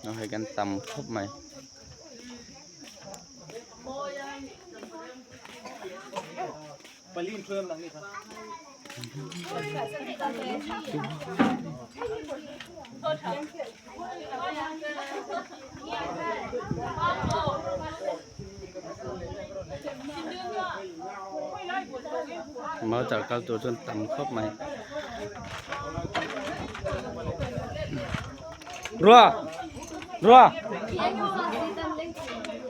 Hei kan tam khawp mai. Motor kal tur chuan tam khawp mai. Rua! Rua!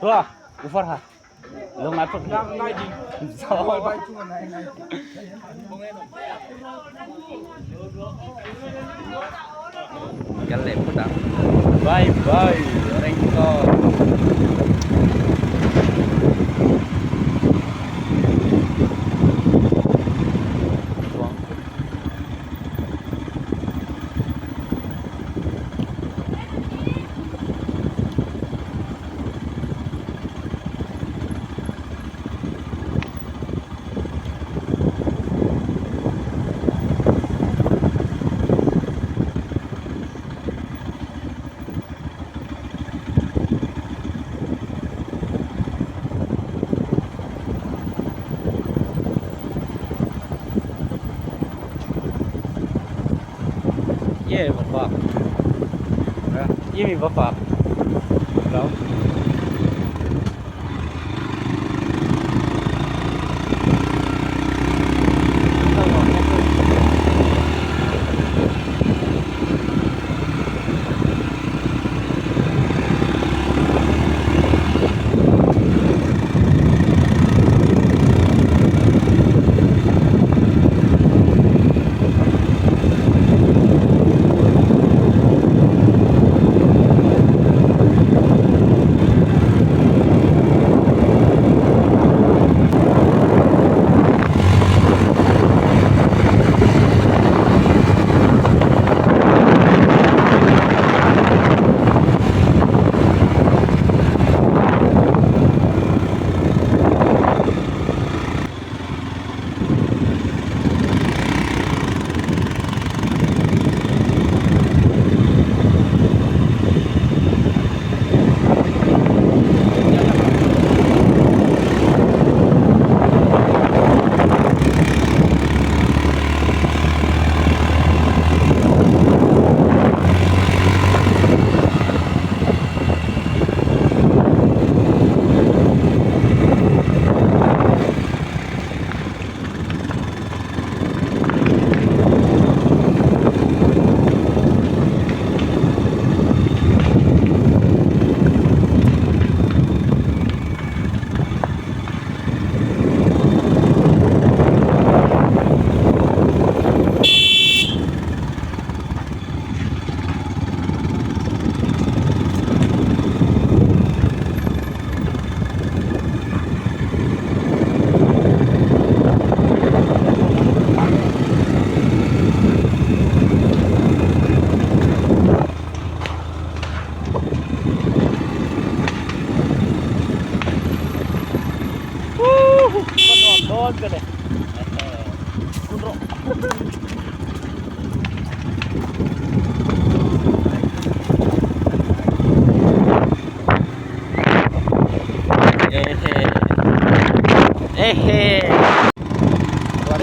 Rua! Ufar ha. Long ai phật Cái lệ phút à. Bye bye. Rengko. Yeah, bapak. Ini bapak. Hello.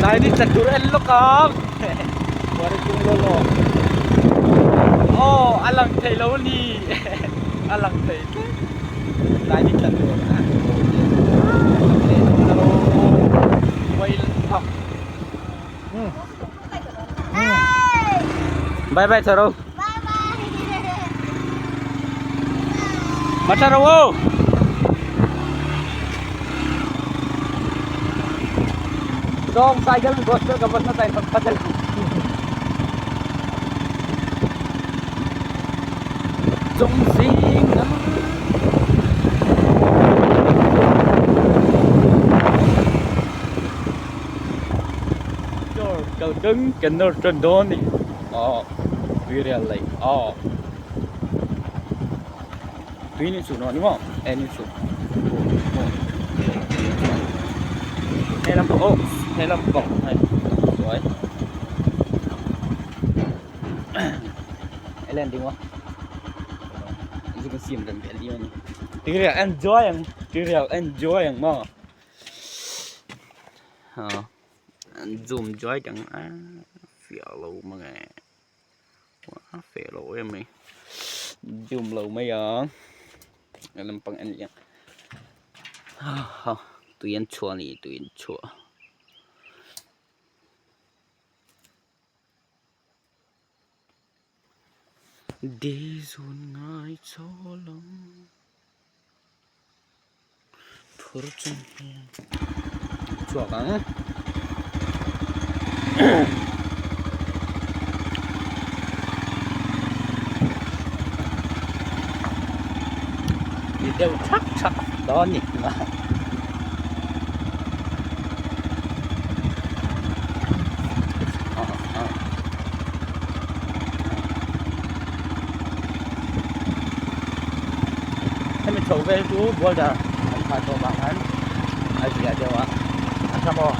Lai ni tla tur en lawk ang aw a lang thei lo a ni a lang thei tlem tlai ni tla tur bye bye charo Macharo Dong cycle gospel ka bus na tayo pagpadala. Dong sing Cầu cứng kính nó trên đó đi. Ờ, really. Ờ. Tui ni chu no ni maw? E ni chu. He lam pawh he lam pang hei suai. Elen ding maw? Chu kan siam rem ve liau a ni. Tuirial enjoy ang tuirial enjoy ang maw an zoom joy ang a fiah lo mang e a fiah lo em mai zoom lo mai ang a lampang en leh ang tui an chhuah a ni tui an chhuah. Di zun ngai chaw lo phur chung hian chhuak ang. Ni deuh thak thak dawn ni. Hemi chho vel chu boulder an phah tawh vang khan a zia deuh a a tha maw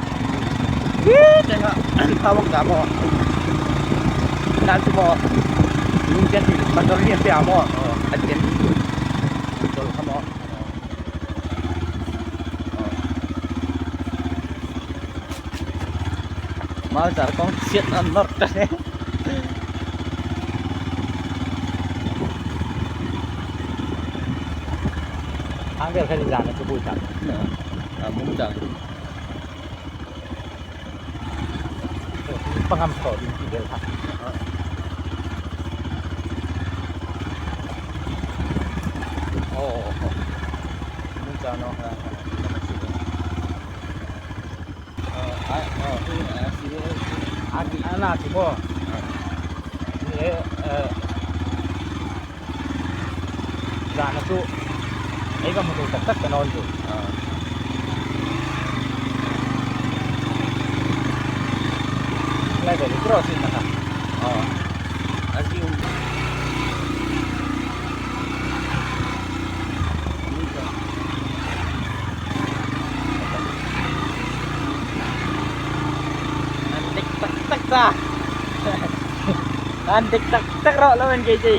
tih a thau ang dah maw nan chu maw lung te thil motor hi a piah maw a den chawl kha maw. Malzar kawng chhiat an nawr ta hle. Ang vel kha zan chu bui tak. A mum chang. Pangam tho ding ti vel kha. Oh, mum chang no. A na chu maw ni e zan chu ei ka hmu tur tak tak ka nawn chu. Lai vel cross in na kha. An dik tak tak ta. An dik tak tak rawh lo an kei che.